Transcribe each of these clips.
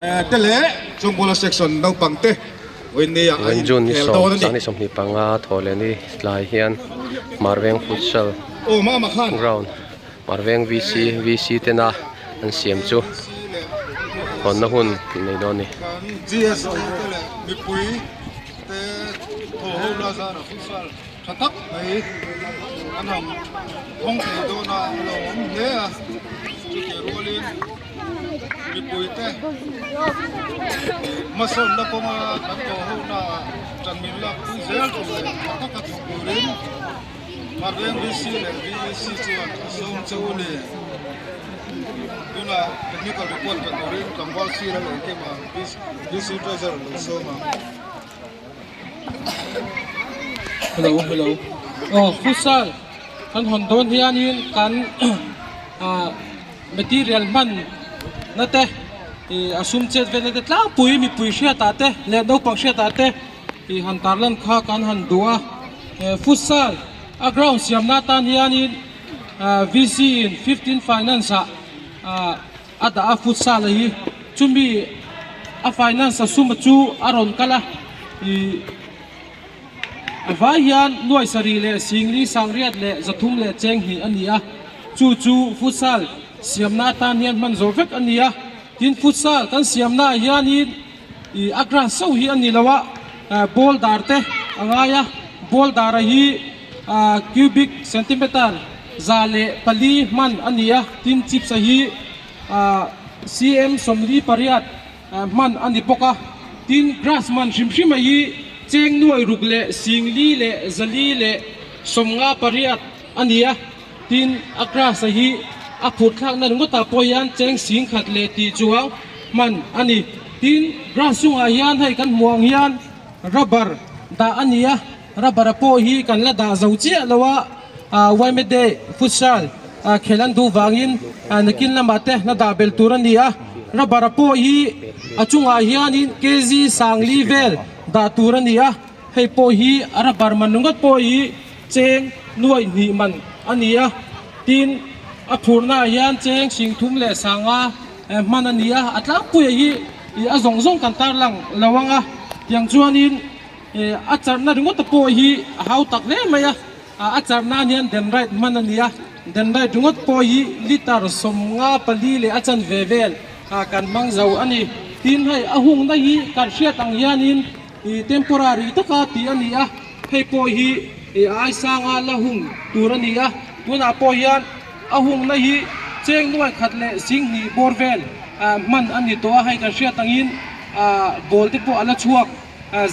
Te leh Chungkula section naupang te vawiin ah an June ni inkhel sawm dawn a ni. Sangni 25 thawh leh ni tlai hian Marveng futsal Aw mama khan. ground Marveng VC VC tena an siam chu hawnna hun an nei dawn a ni. Kan GST te leh mipui te thawh ho na zara futsal tha tak mai an han hawng thei dawn a a lo awm hle a chutih rualin Mipuite hmasawnna kawnga kan tawh honaah ṭan min lak pui zel tur leh tha taka thawk turin Marveng VC leh VEC chuan a sawm che u ni. Tunah technical report pe turin tlangval sir a lo kem a, VC Treasurer lo sawm ang. Hello hello aw futsal kan hawn dawn hianin kan ah Material hman na te ih a sum chet vel na te tlangpui mipui hriatah te leh naupang hriatah te ih han tarlan kha kan han duh a eh futsal a ground siamna atan hianin ah VC in 15 finance ah ah a dah a futsal a hi chumi a finance a sum chu a rawn kal a ih. A vai hian nuai sarih leh singli sangriat leh zathum leh cheng hnih a ni a, chu chu futsal siamna atan hian hman zawh vek a ni a. Tin, futsal kan siamnaah hianin ih a grass so hi a ni lo a, ball dar te a ngai a, ball dara hi cubic centimeter 104 hman a ni a, tin chips a hi cm 48 hman a ni bawk a, tin grass man hrim hrim a hi cheng nuai ruk leh singli leh zali leh 58 a ni a, tin a grass a hi a phur thlakna ringawtah pawh hian cheng 10,000 leh tih chuang hman a ni, tin grass chungah hian hei kan hmuh ang hian rubber dah a ni a, rubber a pawh hi kan la dah zo chiah lo a, yma day futsal khelh an duh vangin nakin lamah te la dah belh tur a ni a, rubber a pawh hi a chungah hianin kg sangli vel dah tur a ni a, hei pawh hi a rubber man ringawt pawh hi cheng nuaih hnih man a ni a, tin a phurhnaah hian cheng 30 leh 5 hman a ni a, a tlangpuiah hi a zawng zawng kan tarlang lo ang a, tiang chuanin. A charhna ringawt pawh hi a hau tak hle mai a, a charhna hian denrite hman a ni a, denrite ringawt pawh hi litre 54 leh a chanve vel kan hmang zo a ni. Tin hei a hungna hi kan hriat ang hianin temporary taka tih a ni a, hei pawh hi ai sanga la hung tur a ni a, tunah pawh hian a hungna hi cheng nuai khat leh 2000 bawr vel hman a ni tawh a, hei kan hriat angin ball te pawh a la chhuak.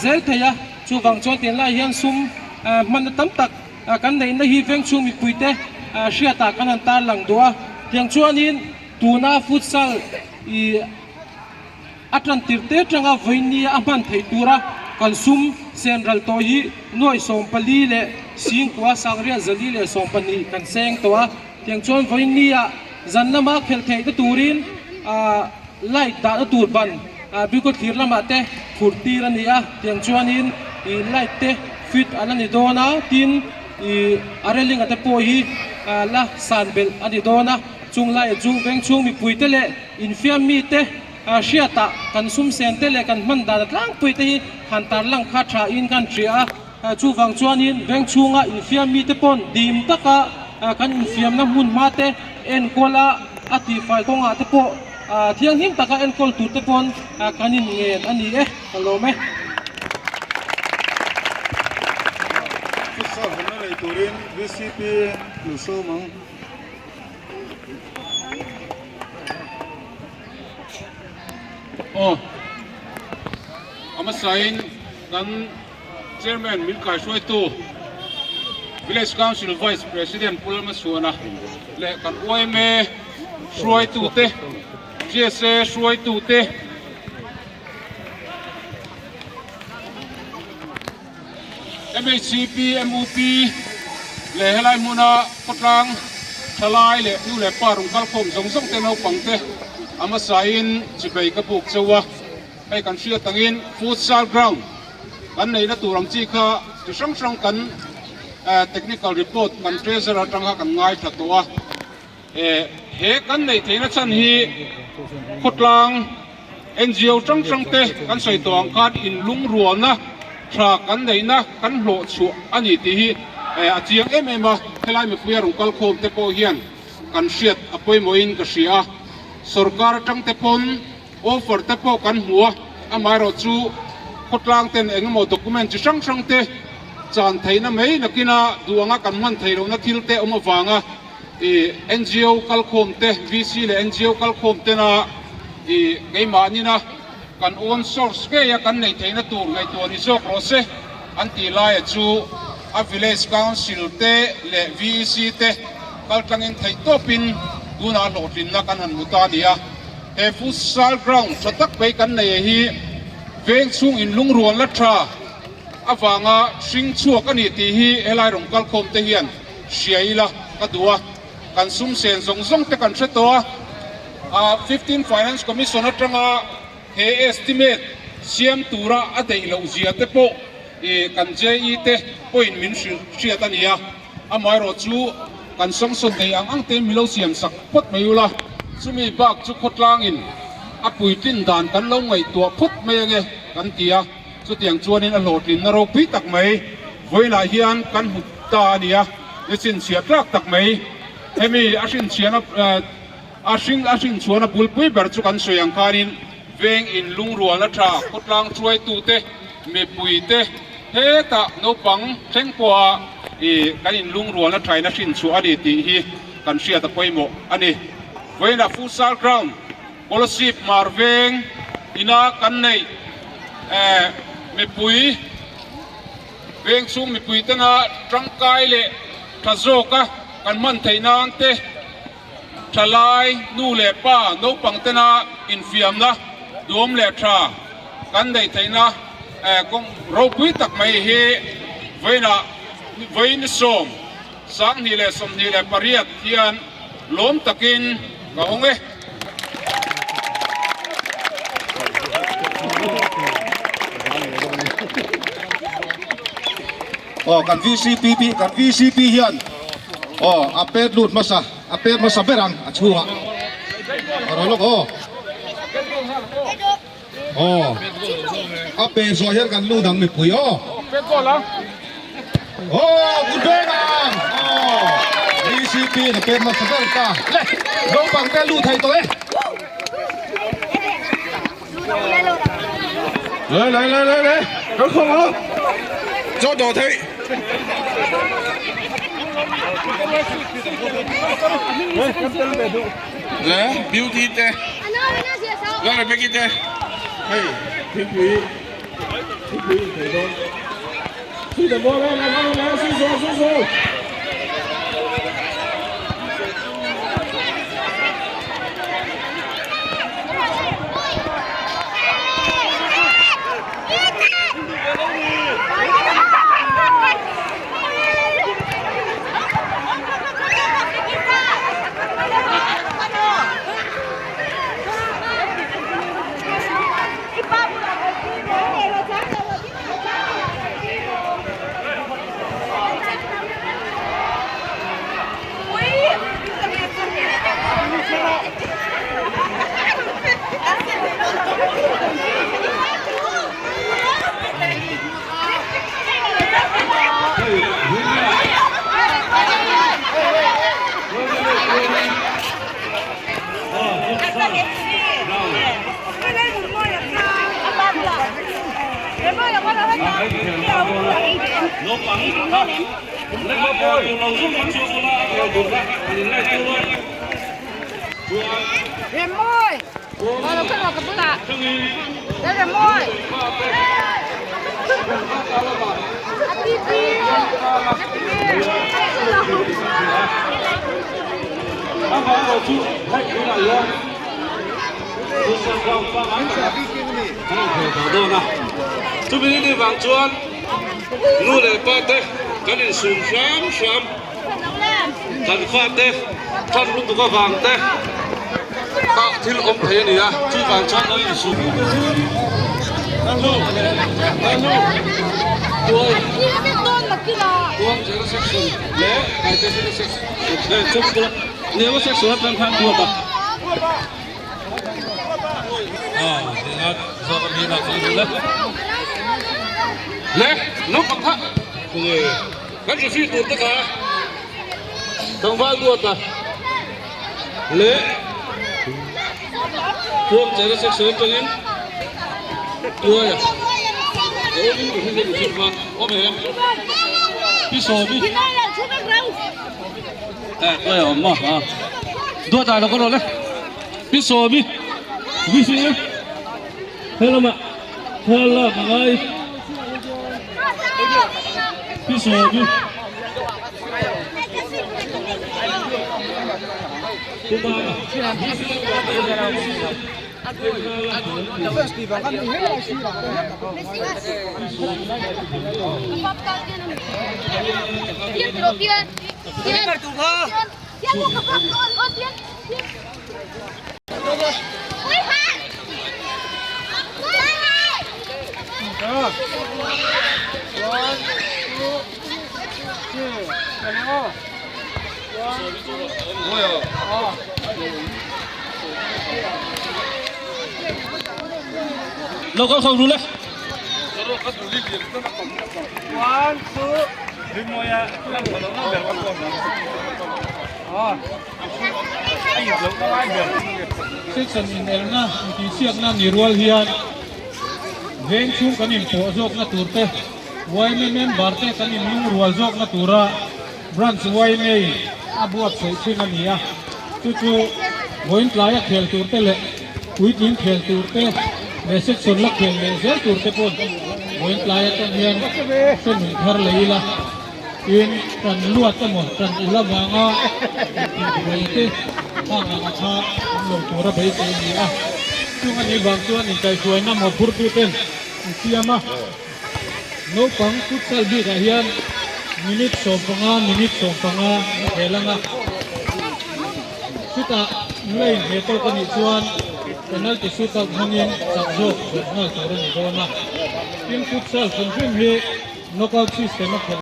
zel thei a, chuvang chuan tunlai hian sum hmanna tam tak kan neihna hi vengchhung mipuite hriatah kan han tarlang duh a, tiang chuanin tuna futsal ih a tan tir te atanga vawiin a hman theih tura kan sum sen ral tawh hi nuai 14 leh 9,000 412 kan seng tawh a, tiang chuan vawiin zan lama khelh theihna turin light dahna tur ban. Biko thlir lamah te phurh tir a ni a, tiang chuanin ih light te fit an a ni dawn a, tin ih a railing a te pawh hi la san belh a ni dawn a, chung laiah chu veng chhung mipui te leh infiam mi te hriatah kan sum sen te leh kan hman dan a tlangpui te hi han tarlang kha tha in kan hria a, chuvang chuanin veng chhunga infiam mi te pawn dim taka kan infiamna hmun hma te enkawl a a tihfai kawngah te pawh. Thianghlim taka enkawl tur te pawn kan in ngen a ni e, ka lawm e. Futsal hawnna nei turin VCP lo sawm ang. Aw, a hmasain kan Chairman min kaihruaitu Village Council Vice President Pu Lalmasuana leh kan yma hruaitute, GSA hruaitute, MHCP, MUP leh helai hmuna khawtlang thalai leh nu leh pa rawn kalkhawm zawng zawng te naupangte a hmasain chibei ka buk chauh a. Hei kan hriat angin futsal ground kan neihna tur ang chi kha chi hrang hrang kan technical report kan treasurer atang kha kan ngaithla tawh a. He kan neih theihna chhan hi khawtlang NGO hrang hrang te kan sawi tawh ang khan inlungrualna tha kan neihna kan hlawh chhuah a ni tih hi a chiang em em a, helai mipui a rawn kal khawm te pawh hian kan hriat a pawimawhin ka hria a, sorkar atang te pawn offer te pawh kan hmu a, amaherawh chu khawtlang ten eng emaw document chi hrang hrang te chan theihna mai nakina duh anga kan hman theih lohna thil te awm avanga ih NGO kalkhawm te VC leh NGO kalkhawm tena ih keimahnin a kan own source ngei a kan neih theihna tur ngaihtuah ni zawk rawh se an tih laia chu a village council te leh VEC te kaltlangin theih tawpin tunah hlawhtlinna kan han hmu ta a ni a. He futsal ground tha tak mai kan nei hi veng chhung inlungrual la tha avanga hring chhuak a ni tih hi helai rawn kalkhawm te hian hria ila ka duh a, kan sum sen zawng zawng te kan hre tawh a, ah 15 Finance Commission atanga he estimate siam tura a deih loh zia te pawh ih kan JE te pawhin min hrilh hriat a ni a. Amaherawh chu kan sanction nei ang ang te milo siam sak phawt mai ula, chumi bak chu khawtlangin a puitlin dan kan lo ngaihtuah phawt mai ange kan ti a, chutiang chuanin a hlawhtlinna ropui tak mai vawiinah hian kan hmu ta a ni a, ni chhinchhiah tlak tak mai hemi a hrinchhiahna a hring a hrinchhuahna bulpui ber chu kan sawi ang khanin veng in lungrualna tha khawtlang hruaitute mipuite Hetah naupang thleng pawha ih kan inlungrualna thaina hrinchhuah a ni tih hi kan hriat a pawimawh a ni. Vawiinah Futsal Ground, Kolasib Hmar Veng ina kan neih eh mipui veng chhung mipui tena tangkai leh tha zawka kan hman theih nan te Thalai, nu leh pa, naupang tena infiamna duam leh tha kan neih theihna kawng ropui tak mai hi vawiinah vawiin 2028 hian lawm takin ka hawng e. Aw kan VCP kan VCP hian aw a pet lut hmasa a pet hmasa ber ang a chhungah a rawn lawk aw aw a pe zawh hian kan lut ang mipui aw aw good beng ang aw VCP in a pet hmasa ber ta le naupang te lut thei tawh e. Lấy lấy lấy lấy lấy Có không không Cho đồ thị Lấy beauty te Lấy là beauty te Hey Thiên quý Thiên quý thầy đó Suy đầm bò lên lên lên suy số suy số Chumi ni vang chuan nu leh pa te kan insum hram hram kan fa te tan lutuk avang te ah thil awm thei a ni a chuvang chuan lo insum Zawk a mi lak chu le. Le naupang kha tunge kan referee tur te kha tlangval duat a le puam chera section atangin tuai a a awmin ka hre hre va awm em pi sawmi eh tuai a awm maw a duat ah lo ka rawh le pi sawmi VCM he lamah thla lak a ngai pi sawmi Lo kal kho ru le. Section inelna intihsiakna ni rual hian veng chhung kan inpawh zawkna tur te, yma member te kan inlungrual zawkna tura Branch yma in a buatsaih thin a ni a, chu chu vawiin tlaia khel tur te leh puitling khel tur te leh section la khel leh zel tur te pawn vawiin tlai atang hian hre nung thar leh ila. Tin, tan luat emaw tan ul avanga intihbuai te hang ang a kha awm lo tura beisei a ni a. Chung a nih vang chuan inkaihhruaina mawhphurtuten an siam a. Naupang futsal bikah hian minute 15 minute 15 an khel ang a. Chutah nula inhmeh tawk a nih chuan penalty shootout hmangin chak zawk zawh nghal tur a ni dawn a. Tin, futsal hrim hrim hi Knockout system a khelh.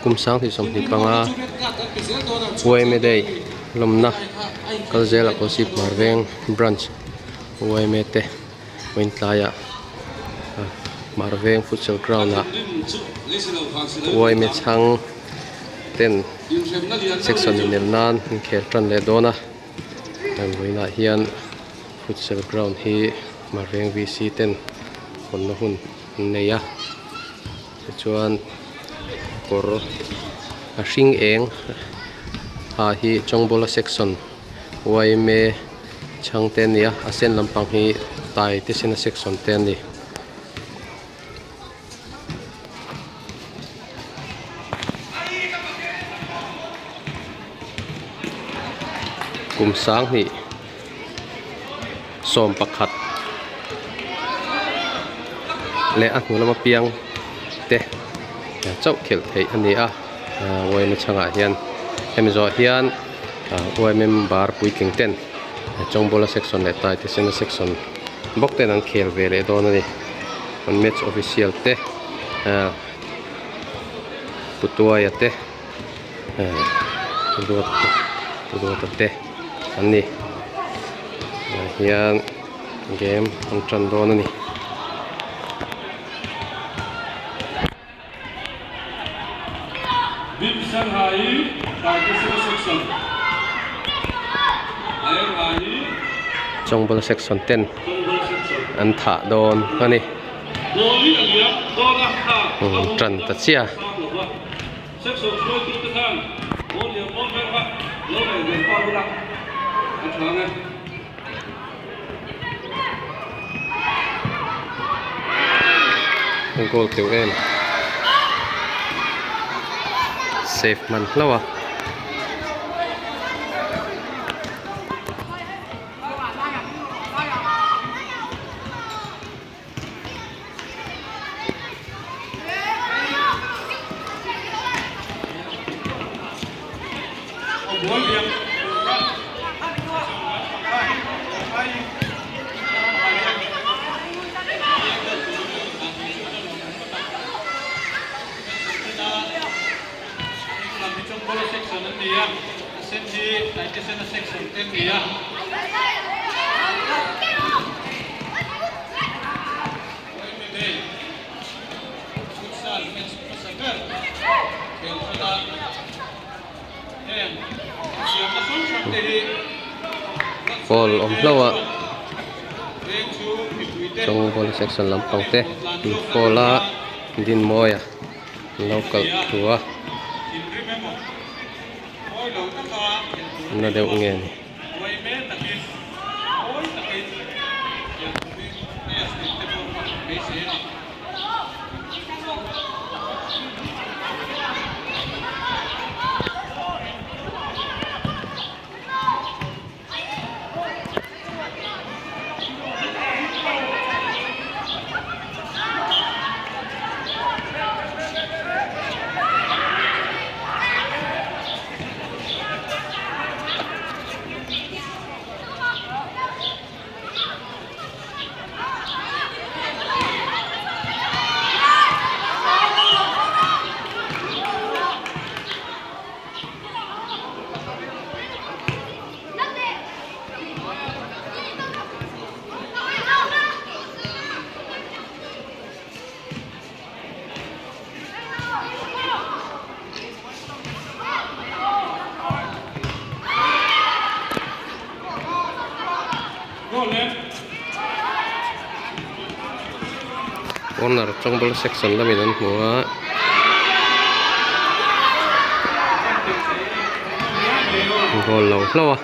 Kum 2025 YMA Day lawmna kal zelah Kolasib Hmarveng Branch YMA te vawiin tlaiah Hmarveng Futsal Ground ah YMA chhang ten section inel nan an khel tan leh dawn a vawiinah hian Futsal Ground hi Hmarveng VC ten hawnna hun an nei a tichuan kawr a hring eng ha hi Chawngbawla section yma chhang te a ni a a sen lampang hi tai te sena section te a ni. Kum 2000 11 leh a hnu lama piang te chauh khelh theih a ni a yma chhangah hian hemi zawh hian yma member puitling ten Chawngbawla section leh Taitesena section bawk ten an khel ve leh dawn a ni an match official te Putuaia te Ruata te an ni ah hian game an tan dawn a ni. Chawngbawla section ten an thah dawn a ni tan ta chiah. Goal teuh em safe hman hlauh a. Foul awm hlauh a Chawngbawla section lampang te an foul a Dinmawia an lo kalh thu a na deuh nge ni. Corner Chawngbawla section lamin an hmu a. Goal lo hlauh a.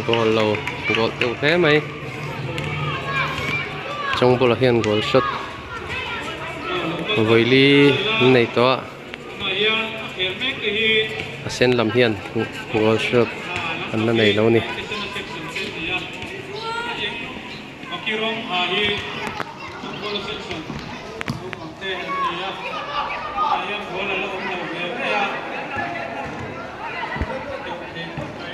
Goal lo goal deuh hle mai Chawngbawla hian goal shot vawili an nei tawh a. A sen lam hian goal shot an la nei lo a ni. Vaki rawng ha hi football section naupang te an ni a, tunah hian goal a la awm lo ve ve a, a teuh thei khawp mai.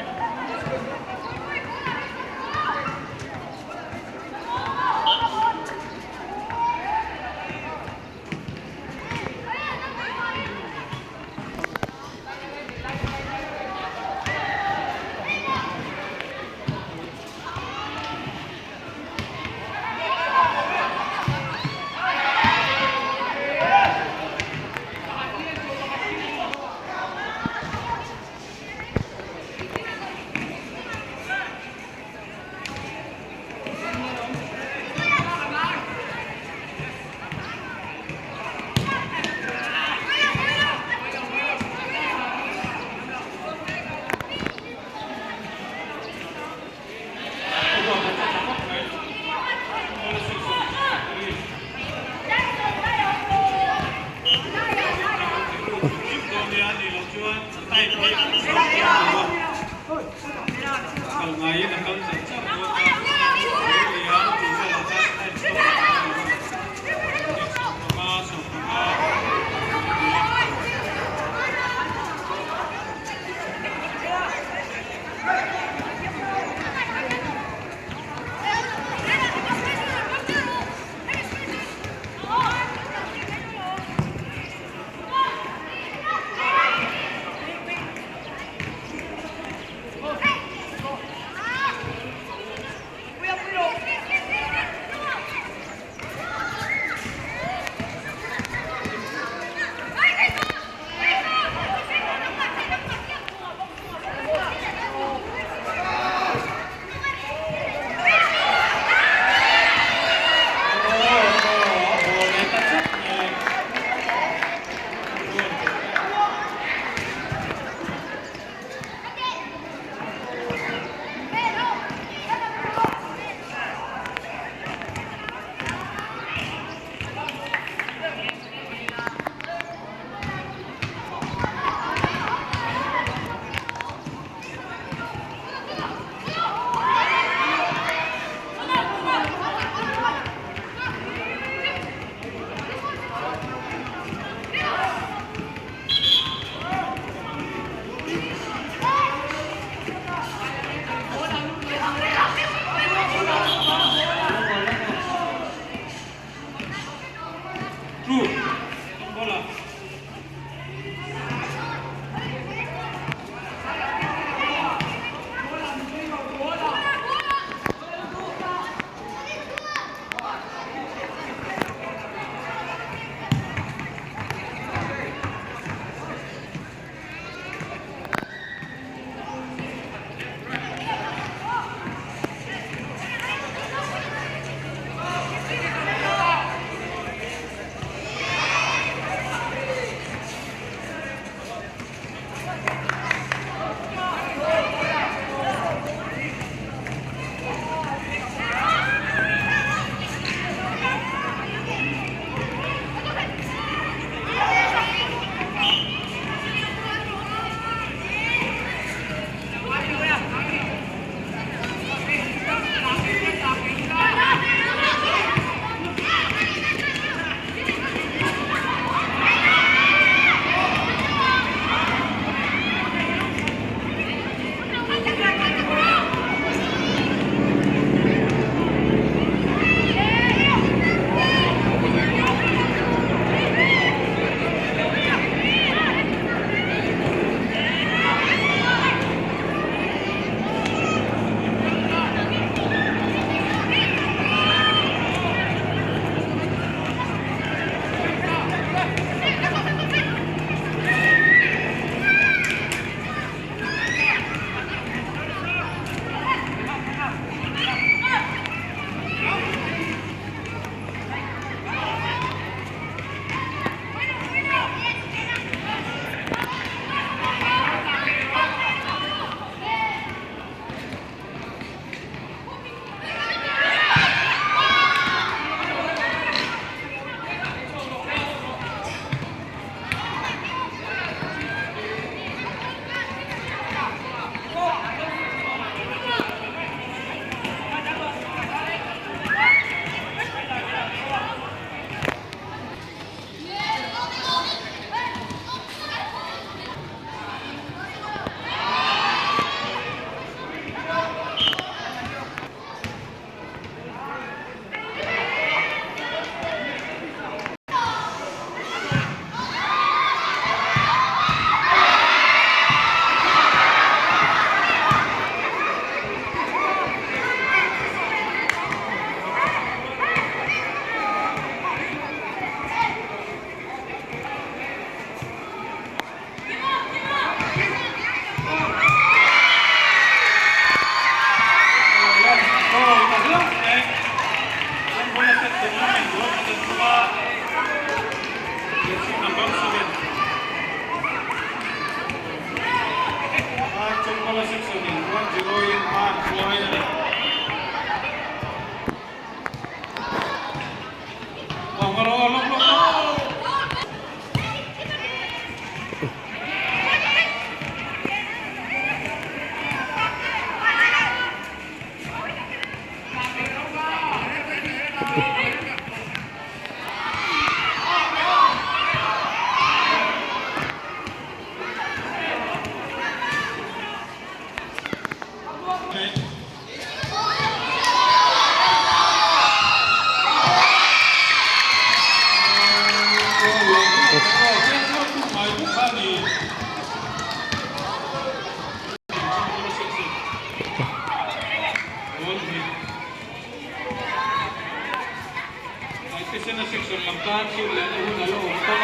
Sena section lam tan shoot lehna hun a la awm tawh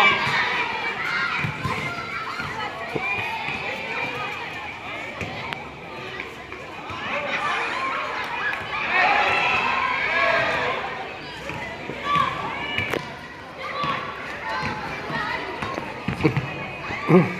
a.